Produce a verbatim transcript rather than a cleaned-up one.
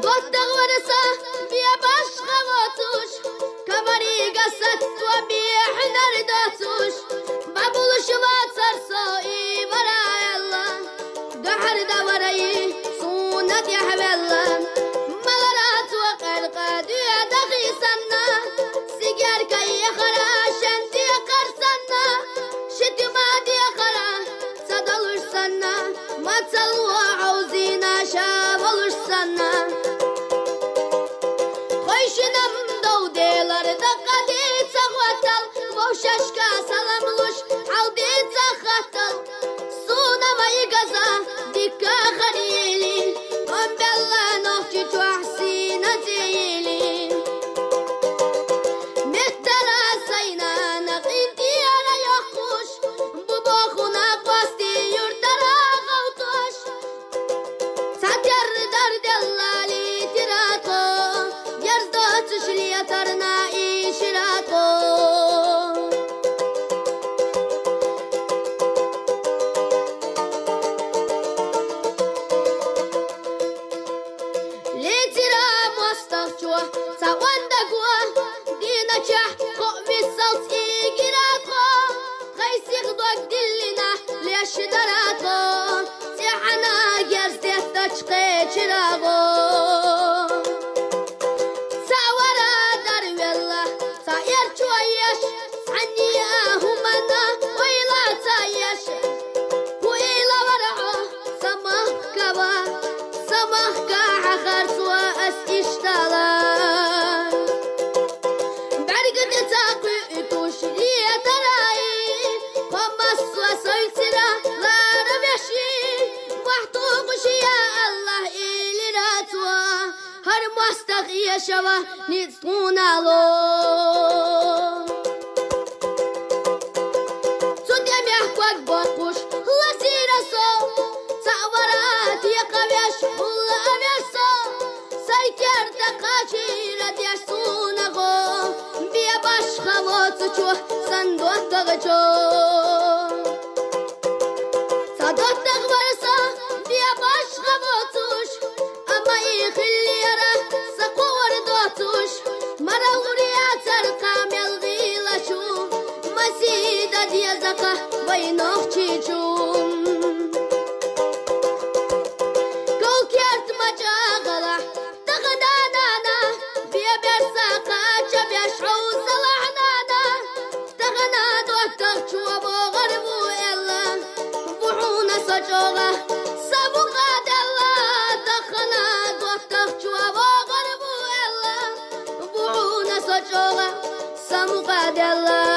ДоттагӀвар са, бе башха воацаш, кабарига сатта бе хьунар доацаш, бабулуш вацар со ивара аьлла. Духьардаьварий сона тӀехваьлла, малара цо къаьркъа доьдагӀий санна, сигар кайхьара шен декхар санна, шитима декхара ца далуш санна, мацалла хьовзийна ша волуш санна. Тхойшинам дов делар дакъа дица гӀоттал, вовшашка салам луш хьал дица хаттал. Сона вай газа дикка хар йили, къам белла Нохчийчохь сийна цӀи йили. Меттара сайна накъин тӀера йохуш, бу бохуна къости юртара гӀовтуш. Цхьатерра дар делла летира тхо, герз доцуш летарна и шира тхо. Летира мостагӀчо цхьа ондаго, диначохь кхоъ виссалц игира тхо. Тхай сих дог диллина леш дара тхо, цӀехьана герз деттача кхечира гӀо. Цхьа вара дар велла, цхьа эрчо еш, цхьанне а хӀуманна ойла ца еш. ХӀу ийла вара хьо, са махкава, са махка хьахарцва ас иштта ла. БӀарга тӀе ца кхуьйтуш летарай, кхо массо а сойцира лара веши, мохь тухуш, я АллахӀ, илира цо, хӀара мостагӀ эшава ницкъ тхуна ло. Цу тӀе мехкаг боккхуш лазийра со, цхьа вара текхавеш, хӀулла а веш со, сай керта кхачийра деш суна гӀо, бе башха воцучу сан доттагӀчо. Цхьа доттагӀ вар со, бе башха воцуш, амма и хиллера са кховар доцуш, марал гӀур яцар кхамел гӀила чу, масийда деза кха вай Нохчийчу. Ков керт ма чӀагӀалахь, тахана нана, бе берса кхача беш хьовзалахь нана. Тахана доттагӀчо богӀар ву элла, ву хьуна со чӀогӀа са мукъа делла. Тахана доттагӀчо богӀар ву элла, ву хьуна со чӀогӀа са мукъа делла.